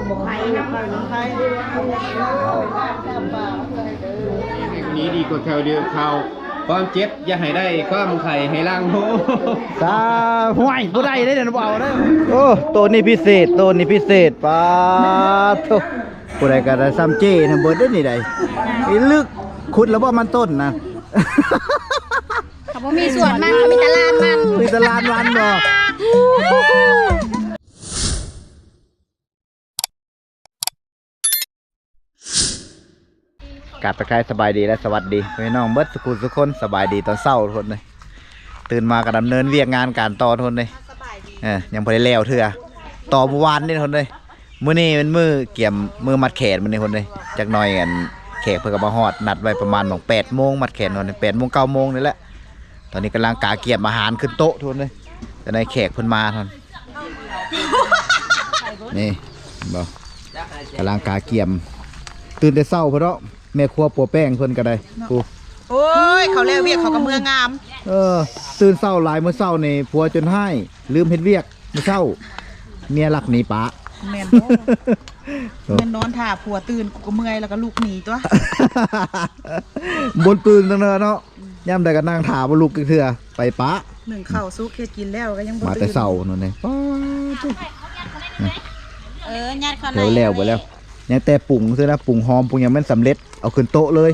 ນີ້ດີກວ່າແຖວດຽວເຂົ້າ ຄວາມເຈັບຢ່າໃຫ້ໄດ້ ຄວາມໄຂ້ໃຫ້ລ້າງໂຮ. ສາ ຫ້ວຍ ບໍ່ໄດ້ເດ້ ບໍ່ເອົາເດ້. ໂອ້ ໂຕນີ້ພິເສດ ໂຕນີ້ພິເສດ ປາດໂທ້. ຜູ້ໃດກໍໄດ້ສ່ຳເຈ້ນຳເບິດເດ້ນີ້ໃດ໋ ອີລຶກ ຂຸດແລ້ວບໍ່ມັນຕົ້ນນະ? ເຂົາບໍ່ມີສວນມັນ ເຂົາມີແຕ່ລານມັນ ມີແຕ່ລານມັນບໍ່? ກາບທັກທາຍສະບາຍດີ ແລະ ສະຫວັດດີພີ່ນ້ອງເບິດສຸກຄົນ ສະບາຍດີຕອນເຊົ້າທຸກຄົນເດີ. ຕື່ນມາກໍດຳເນີນວຽກງານການຕໍ່ທຸກຄົນເດີ. ເອີ ຍັງບໍ່ໄດ້ແລ້ວເທື່ອ ຕໍ່ມື້ວານນີ້ທຸກຄົນເດີ. ມື້ນີ້ແມ່ນມື້ກຽມ ມື້ມັດແຂນມື້ນີ້ທຸກຄົນເດີ. ຈັກໜ່ອຍອັນແຂກເພິ່ນກໍມາຮອດ ນັດໄວ້ປະມານໝ່ອງແປດໂມງ ມັດແຂນທຸກຄົນເດີ ແປດໂມງ ເກົ້າໂມງນີ້ແຫຼະ. ຕອນນີ້ກຳລັງກະກຽມອາຫານຂຶ້ນໂຕະທຸກຄົນເດີ. ຈັ່ງໃດແຂກເພິ່ນມາທ່ານ ນີ້ເຫັນບໍ່ ກຳລັງກະກຽມ ຕື່ນແຕ່ເຊົ້າພຸ້ນເນາະ. ແມ່ຄົວປົວແປ້ງເພິ່ນກໍໄດ້ ເນາະ ໂອ້ຍ ເຂົາແລ້ວວຽກເຂົາກໍເມືອງາມ. ເອີ ຕື່ນເຊົ້າຫຼາຍ ມື້ເຊົ້ານີ້ຜົວຈົນຮ້າຍ ລືມເຮັດວຽກມື້ເຊົ້າ ເມຍລັກໜີປະ. ແມ່ນບໍ່? ແມ່ນນອນຖ້າຜົວຕື່ນ ກູກໍເມື່ອຍ ແລ້ວກໍລຸກໜີຕົວະ. ບໍ່ຕື່ນຕັ້ງເນີນເນາະ ຍາມໃດກໍນັ່ງຖ້າບໍ່ລຸກຈັກເທື່ອ ໄປປະ. ໜຶ້ງເຂົ້າສຸກເຮັດກິນແລ້ວກໍຍັງບໍ່ຕື່ນ ມາແຕ່ເຊົ້ານັ້ນເດ້. ປ້າດ ເອີ ຍັດເຂົ້າໃນ ແລ້ວ ແລ້ວ ບໍ່ແລ້ວ ຍັງແຕ່ປຸງຊື່ນະ ປຸງຫອມ ປຸງຫຍັງແມ່ນສຳເລັດ ເອົາຂຶ້ນໂຕະເລີຍ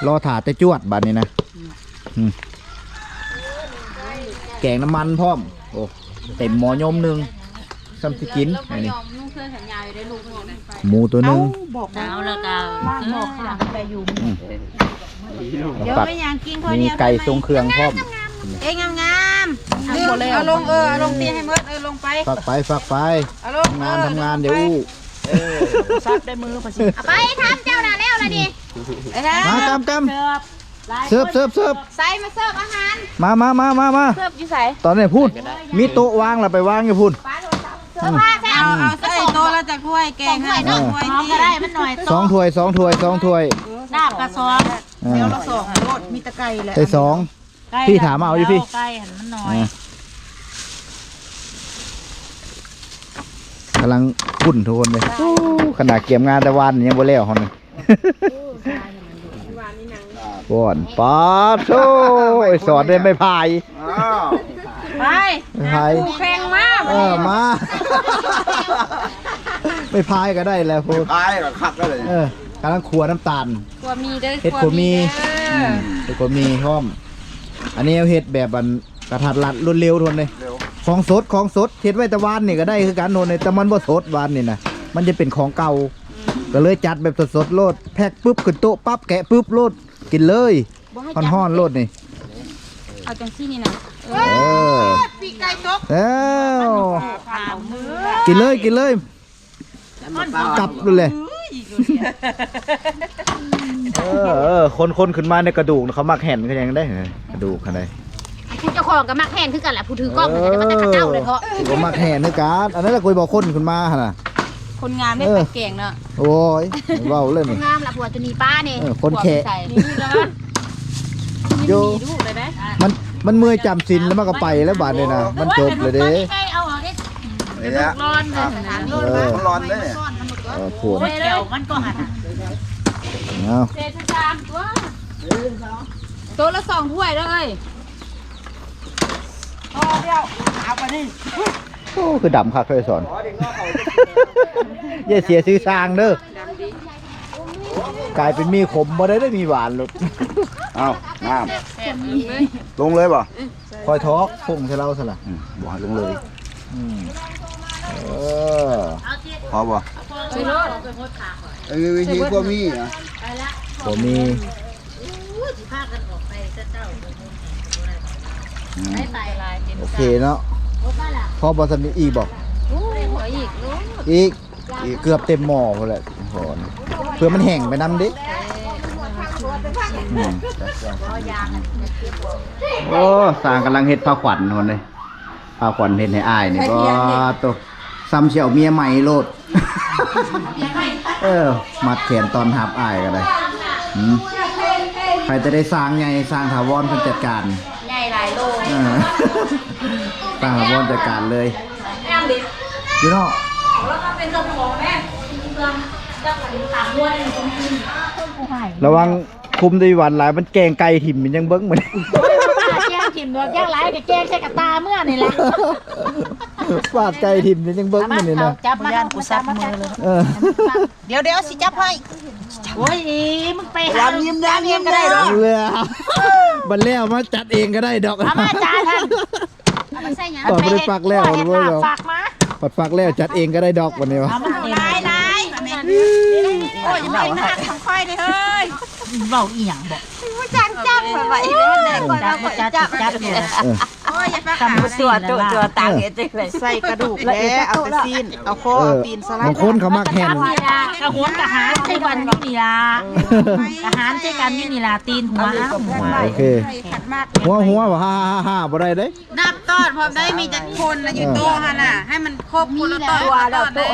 ລໍຖ້າແຕ່ຈວດບາດນີ້ນະ. ອືມ ອືມ ແກງນ້ຳມັນພ້ອມ ໂອ້ ເຕັມໝໍ້ຍົມໜຶ່ງ ສ່ຳຊິກິນອັນນີ້. ໝູໂຕໜຶ່ງ ເອົາ ແລ້ວກໍ ອືມ ດຽວໄປຫຍັງກິນຂ້ອຍ ມີໄກ່ຊົງເຄື່ອງພ້ອມ. ເອີ ງາມໆ ເອົາລົງ ເອີ ເອົາລົງຕີໃຫ້ໝົດ ເອີ ລົງໄປ ຟັກໄປ ຟັກໄປ ເອົາລົງ ທຳງານ ເອີ ທຳງານ ເອີ ເດີ ເອີ ສັບໄດ້ມືພາສີ ເອົາໄປ ຖາມເຈົ້ານະ ແລ້ວລະນີ້ ມາ ກຳ ກຳ ເສີບ ເສີບ ເສີບ ໃສ່ມາເສີບອາຫານ ມາ ມາ ມາ ມາ ມາ ເສີບຢູ່ໃສ? ຕອນນີ້ພຸ້ນ ມີໂຕະວາງລະ ໄປວາງຢູ່ພຸ້ນ ເອົາ ເອົາໃສ່ໂຕະລະຈັກຖ້ວຍ ແກງໃຫ້ ສອງຖ້ວຍ ສອງຖ້ວຍ ສອງຖ້ວຍ ສອງຖ້ວຍ ນ້ຳກະສອງ ແນວລະສອງໂລດ ມີແຕ່ໄກ່ແຫຼະ ໄດ້ສອງ ພີ່ຖາມເອົາຢູ່ພີ່ ໄກ່ຫັ້ນມັນໜ້ອຍ ກຳລັງຂຸ້ນທຸກຄົນເດ້. ໂອ້ ຂະໜາດກຽມງານແຕ່ວານຍັງບໍ່ແລ້ວເຮົານີ້ ບ່ອນ ປາດໂທ້ ສອນໄດ້ໄມ້ພາຍ ອ້າວ ໄມ້ພາຍ ຜູ້ແຂ່ງມາ ເອີ ມາ ໄມ້ພາຍກໍໄດ້ແລ້ວພຸ້ນ ໄມ້ພາຍກໍຄັກແລ້ວເລີຍ ເອີ ກຳລັງຂົ້ວນ້ຳຕານ ຂົ້ວໝີ່ເດີ ເຮັດຂົ້ວໝີ່ເດີ ອືມ ເຮັດຂົ້ວໝີ່ພ້ອມ ອັນນີ້ເຮົາເຮັດແບບອັນ ກະທັດລັດ ລວດເລັວ ທຸກຄົນເດ້ ເລັວ ຂອງສົດ ຂອງສົດ ເຮັດໄວ້ແຕ່ວານນີ້ກໍໄດ້ຄືກັນ ທຸກຄົນເດ້ ແຕ່ມັນບໍ່ສົດ ວານນີ້ນະ ມັນຈະເປັນຂອງເກົ່າ ອືມ ກໍເລີຍຈັດແບບສົດໆໂລດ ແພັກປຶບ ຂຶ້ນໂຕະປັບ ແກະປຶບໂລດ ກິນເລີຍ ບໍ່ໃຫ້ຈັບ ຮ້ອນໆໂລດນີ້ ເອົາຈັ່ງຊີ້ນີ້ນະ ເອີ ເອີ ປີກໄກ່ຕົກ ແລ້ວ ກິນເລີຍ ກິນເລີຍ ກັບໂລດແຫຼະ ເອີ ເອີ ຄົນໆຂຶ້ນມາໃນກະດູກ ເຂົາມັກແຫ່ນຄືຫຍັງເດ້ ກະດູກຫັ້ນເດ້ ຜູ້ເຈົ້າຂອງກໍມັກແຫ່ນຄືກັນແຫຼະ ຜູ້ຖືກ້ອງ ເອີ ກໍມັກແຫ່ນຄືກັນ ອັນນັ້ນລະ ຂ້ອຍບອກຄົນຂຶ້ນມາຫັ້ນນະ ຄົນງາມໄດ້ ເອີ ໄປແກງເນາະ ໂອ້ຍ ເວົ້າເລີຍນີ້ ງາມລະ ຜົວຈະໜີປານີ້ ເອີ ຄົນແຂກ ໂຢ ມັນ ມັນເມື່ອຍຈຳສິນແລ້ວ ມັນກໍໄປແລ້ວບາດນີ້ນະ ມັນຈົບແລ້ວເດ້ ເອີ ມັນຮ້ອນເດ້ ເອີ ໂພດ ແລ້ວມັນກໍຫັ້ນ ເອົາ ເສດສາມຕົວ ໂຕລະສອງຖ້ວຍເດີ ພໍດຽວ ເອົາໄປນີ້ ໂອ້ ຄືດຳຄັກເລີຍສອນ ຢ່າເສຍຊື່ຊ່າງເດີ ກາຍເປັນໝີ່ຂົມບໍ່ໄດ້ເດ້ ໝີ່ຫວານໂລດ ເອົ້າ ນ້ຳ ແຊບໆເລີຍ ລົງເລີຍບໍ່? ຄ່ອຍຖອກ ພົງໃສ່ລາວຊັ້ນລະ ອືມ ບໍ່ໃຫ້ລົງເລີຍ ອືມ ເອີ ພໍບໍ່? ເອີ ວິທີຄົວໝີ່ນະ ຄົວໝີ່ ອືມ ໂອເຄເນາະ ພໍບໍ່? ສ່ຳນີ້ອີກບໍ່? ອີກ ອີກ ເກືອບເຕັມໝໍ້ພຸ້ນແຫຼະ ເພື່ອມັນແຫ້ງໄປນຳເດ້ ອືມ ໂອ້ ຊ່າງກຳລັງເຮັດພາຂວັນພຸ້ນເດ້ ພາຂວັນເຮັດໃຫ້ອ້າຍນີ້ ປາດໂທ້ ສ່ຳຊິເອົາເມຍໃໝ່ໂລດ ເອີ ມັດແຂນຕ້ອນຮັບອ້າຍກໍໄດ້ ຫືມ ໃຜຈະໄດ້ຊ່າງໃຫຍ່ ຊ່າງຖາວອນເພິ່ນຈັດການ ໃຫຍ່ຫຼາຍໂລ ເອີ ຊ່າງຖາວອນຈັດການເລີຍ ຢູ່ເນາະ ແລ້ວກໍເປັນເຈົ້າຂອງແມ່ ລະວັງຄຸມໄດ້ຫວານຫຼາຍ ມັນແກງໄກ່ຖິ້ມ ມັນຍັງເບິ່ງມັນ ໂອ້ຍ ບໍ່ກ້າແກງຖິ້ມດອກ ຢ່າງຫຼາຍກໍແກງໃສ່ກະຕ່າເມືອນີ້ແຫຼະ ຟາດໄກ່ຖິ້ມ ມັນຍັງເບິ່ງມັນນີ້ນະ ຈັບມາ ຢ້ານກູສັບມືເລີຍ ເອີ ດຽວໆ ຊິຈັບໃຫ້ ໂອ້ຍ ມຶງໄປຫາ ລຳຍິ້ມ ລຳຍິ້ມກໍໄດ້ດອກ ເອີ ບັດແລ້ວມາຈັດເອງກໍໄດ້ດອກ ເອົາມາຈານຫັ້ນ ເອົາໄປໃສ່ຫຍັງ ຕອນບໍ່ໄດ້ຟັກແລ້ວ ເອົາເຮັດ ເອົາເຮັດ ເອົາ ຝາກມາ ບັດຟັກແລ້ວຈັດເອງກໍໄດ້ດອກ ບັດນີ້ວ່າ ເອົາມາເອງ ຫຼາຍໆ ໂອ້ຍ ຢ່າໄປໜັກຂອງຂ້ອຍເດ້ເຮີ້ຍ ເວົ້າອີ່ຫຍັງບໍ ຈັບຈັບຂ້ອຍໄວ້ ຈັບ ຈັບ ຈັບ ໂອ້ຍ ຢ່າໄປ ກຳຕົວໂຕຕົວຕາງເຮັດຈັ່ງໃດ ໃສ່ກະດູກແຫຼະ ເອົາແຕ່ຊີ້ນ ເອົາຄໍ ເອີ ເອົາຕີນສະໄລ ບາງຄົນເຂົາມັກແຫ້ງ ກະໂຫນກະຫານໃສ່ກັນຢູ່ນີ້ລະ ກະຫານໃສ່ກັນຢູ່ນີ້ລະ ຕີນຫົວ ໂອເຄ ຫົວ ຫົວ ຫາ ຫາ ຫາ ບໍ່ໄດ້ເດ້ ນັບຕອນພ້ອມໄດ້ ມີຈັກຄົນລະຢູ່ໂຕະຫັ້ນນະ ໃຫ້ມັນຄົບຄົນລະຕອນ ຄົນລະຕອນເດ້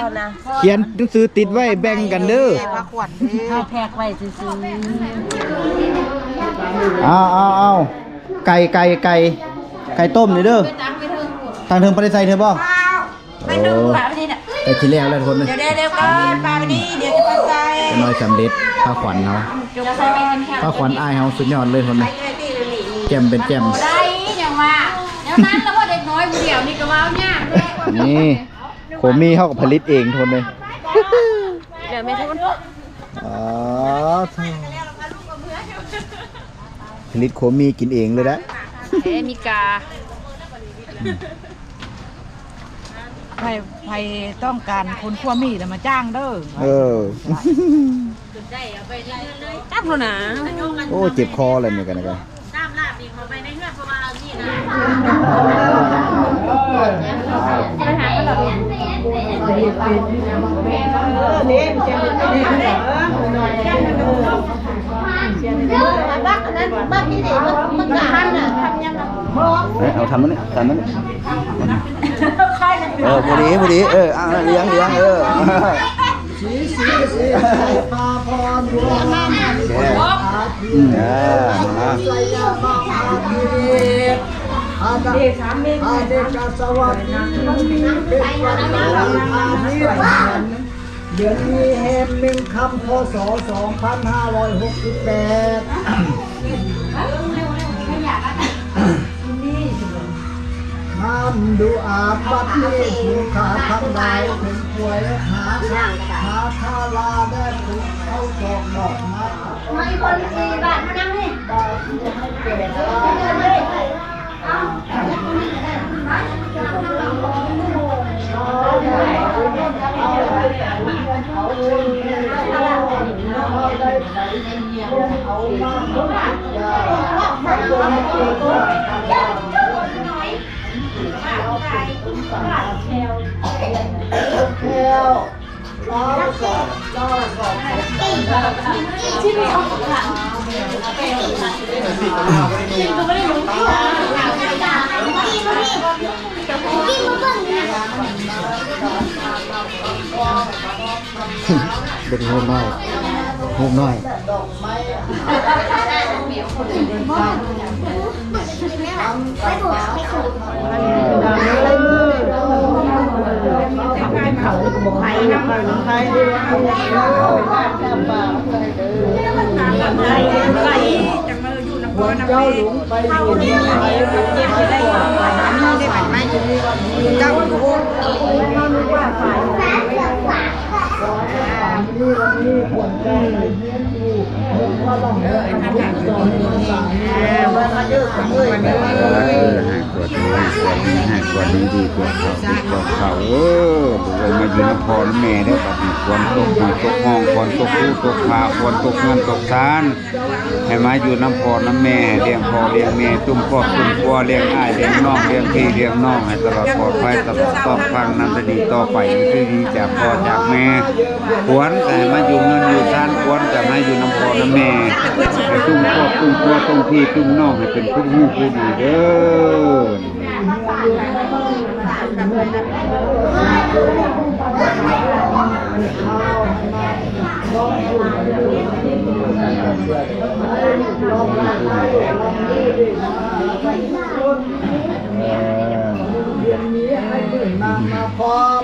ຂຽນໜັງສືຕິດໄວ້ແບ່ງກັນເດີ ເອົາແພັກໄວ້ຊື່ໆ ເອົາ ເອົາ ເອົາ ໄກ່ ໄກ່ ໄກ່ ໄກ່ຕົ້ມນີ້ເດີ ທາງເທິງບໍ່ໄດ້ໃສ່ເທື່ອບໍ່? ໂອ້ ໃກ້ຊິແລ້ວແລ້ວທຸກຄົນເດີ ດຽວໆ ກ່ອນ ປາໄປນີ້ ດຽວຈະມາໃສ່ ນ້ອຍສຳເລັດ ພາຂວັນເຮົາ ພາຂວັນອ້າຍເຮົາສຸດຍອດເລີຍທຸກຄົນເດີ ແຈ່ມເປັນແຈ່ມ ໄດ້ຫຍັງວ່າ ແນວນັ້ນລະບໍ່ ເດັກນ້ອຍຜູ້ດຽວນີ້ກໍເວົ້າຍາກ ນີ້ ຂົວໝີ່ເຮົາກໍຜະລິດເອງທຸກຄົນເດີ ເດີແມ່ທຸກຄົນ ອໍ ຜະລິດຂົວໝີ່ກິນເອງເລີຍໄດ໋ ເອ ມີກາ ໃຜ ໃຜຕ້ອງການຄົນຂົ້ວໝີ່ລະມາຈ້າງເດີ ເອີ ຈັບໂລດນາ ໂອ້ ເຈັບຄໍແລ້ວນີ້ກັນນະ ເອີ ເອົາທຳມັນນີ້ ທຳມັນນີ້ ເອີ ພໍດີ ພໍດີ ເອີ ອ່າ ລຽງ ລຽງ ເອີ ສີສີເສນໄພພາພອນ ໂອເຄ ອືມ ເອີ ນະ ໄຊຍະມະຫາເດດ ອາເດກະສະຫວັດດີ ເປັນວັນນະພານິດ ເດືອນມີແຮມໜຶ່ງຄ່ຳ ພ.ສ. ສອງພັນຫ້າຮ້ອຍຫົກສິບແປດ ນຳດູອາດບັດນີ້ ຜູ້ຂ້າທັງຫຼາຍ ເປັນພວກຫາ ຫາທາລາແລະຜູ້ເຂົ້າຈອກນອກມາ ມາອີກຄົນ ອີບາດມານັ່ງນີ້ ບາດໃຫ້ແກ່ ເບິ່ງຮູບນ້ອຍ ຮູບນ້ອຍ. ເອີ ໃຫ້ກວດດີ ໃຫ້ກວດດີ ໃຫ້ກວດດີ ດີກວດເຂົ້າ ດີກວດເຂົ້າ ເອີ ບໍ່ໄດ້ມາຢູ່ນຳພໍ່ນຳແມ່ເດີ ບັດນີ້ ຝົນຕົກ ຕົກຮ້ອງ ຝົນຕົກພູຕົກຜາ ຝົນຕົກເຮືອນຕົກຊານ ໃຫ້ມາຢູ່ນຳພໍ່ນຳແມ່ ລ້ຽງພໍ່ລ້ຽງແມ່ ຕຸ້ມຄອບຕຸ້ມຄົວ ລ້ຽງອ້າຍລ້ຽງນ້ອງ ລ້ຽງພີ່ລ້ຽງນ້ອງ ໃຫ້ຕະຫຼອດປອດໄພ ຕະຫຼອດຕອບຟັງນຳແຕ່ນີ້ຕໍ່ໄປ ທີ່ດີຈາກພໍ່ຈາກແມ່ ຄວນກໍໃຫ້ມາຢູ່ເຮືອນຢູ່ຊານ ຄວນກໍໃຫ້ຢູ່ນຳພໍ່ນຳແມ່ ໃຫ້ຕຸ້ມຄອບຕຸ້ມຄົວ ຕຸ້ມພີ່ຕຸ້ມນ້ອງ ໃຫ້ເປັນຄົນຮູ້ຜູ້ດີເດີ. ເອີ ເດືອນນີ້ໃຫ້ເກີດມາ ມາພ້ອມ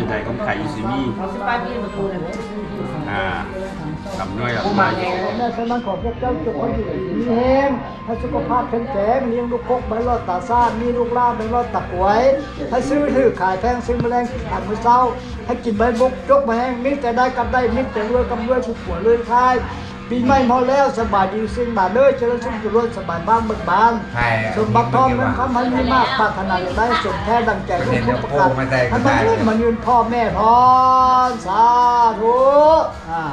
ຢູ່ໃດ ຄວາມໄຄຢູ່ຊິມີ ອ່າ ລ່ຳລວຍ ລ່ຳລວຍຢູ່. ແມ່ສະນັ້ນ ຂໍພວກເຈົ້າຈົ່ງຢູ່ດີມີແຮງ ໃຫ້ສຸຂະພາບເຂັ້ມແຂງ ລ້ຽງລູກຄົກໃບລອດຕາຊາດ ມີລູກຫຼານໃບລອດຕາກວຍ ໃຫ້ຊື້ຖືກຂາຍແພງ ຊື້ມາແລງຂາຍມື້ເຊົ້າ ໃຫ້ກິນໃບບົກຈົກໃບແຫ້ງ ມີແຕ່ໄດ້ກັບໄດ້ ມີແຕ່ລວຍກັບລວຍ ຜູ້ຜົວລວຍທ້າຍ. ປີໃໝ່ຮອດແລ້ວ ສະບາຍດີສິ່ງຫຼາຍເດີ ຈະເລີນສຸກຈະລວຍ ສະບາຍບ້ານເບີກບານ ສົມບັກທອງເງິນຄຳໃຫ້ມີມາກ ປາດຖະໜາໄດ້ສົມແທ້ດັ່ງໃຈ ທຸກປະການ ໃຫ້ມາເກີດມາຍືນພໍ່ແມ່ພອນ ສາທຸ. ອ່າ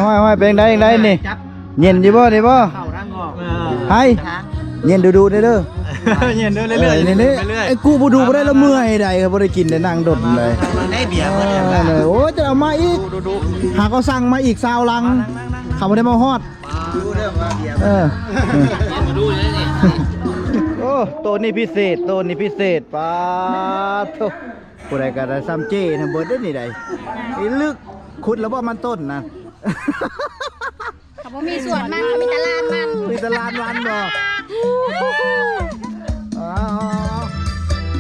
ຫ້ອຍໆໆໆ ເປັນໃດ ເປັນໃດນີ້ ເຢັນຢູ່ບໍ່ນີ້ບໍ່ ເຂົ້າທາງອອກ ໃຫ້ ເຢັນດຸໆເດີ ເຢັນດຸເລື້ອຍໆ ນີ້ ໄອ້ກູບໍ່ດຸບໍ່ໄດ້ລະເມື່ອຍໃດ ບໍ່ໄດ້ກິນໄດ້ນັ່ງດົນໃດ ໄດ້ເບຍເບິດແລ້ວ ໂອ້ຍ ຈະເອົາມາອີກ ຫາກໍສັ່ງມາອີກຊາວລັງ ເຂົາບໍ່ໄດ້ມາຮອດ ເອີ ເປັນດຸເລີຍນີ້ ໂອ້ ໂຕນີ້ພິເສດ ໂຕນີ້ພິເສດ ປາດໂທ້ ຜູ້ໃດກໍໄດ້ສ່ຳເຈ້ນຳເບິດເດ້ນີ້ໃດ ອີລຶກ ຂຸດແລ້ວບໍ່ມັນຕົ້ນນະ ເຂົາບໍ່ມີສວນມັນ ເຂົາມີແຕ່ລານມັນ ມີແຕ່ລານມັນບໍ່ ອໍ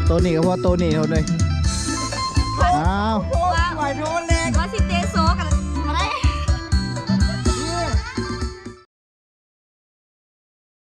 ໂຕນີ້ກໍພໍໂຕນີ້ເທົ່ານັ້ນ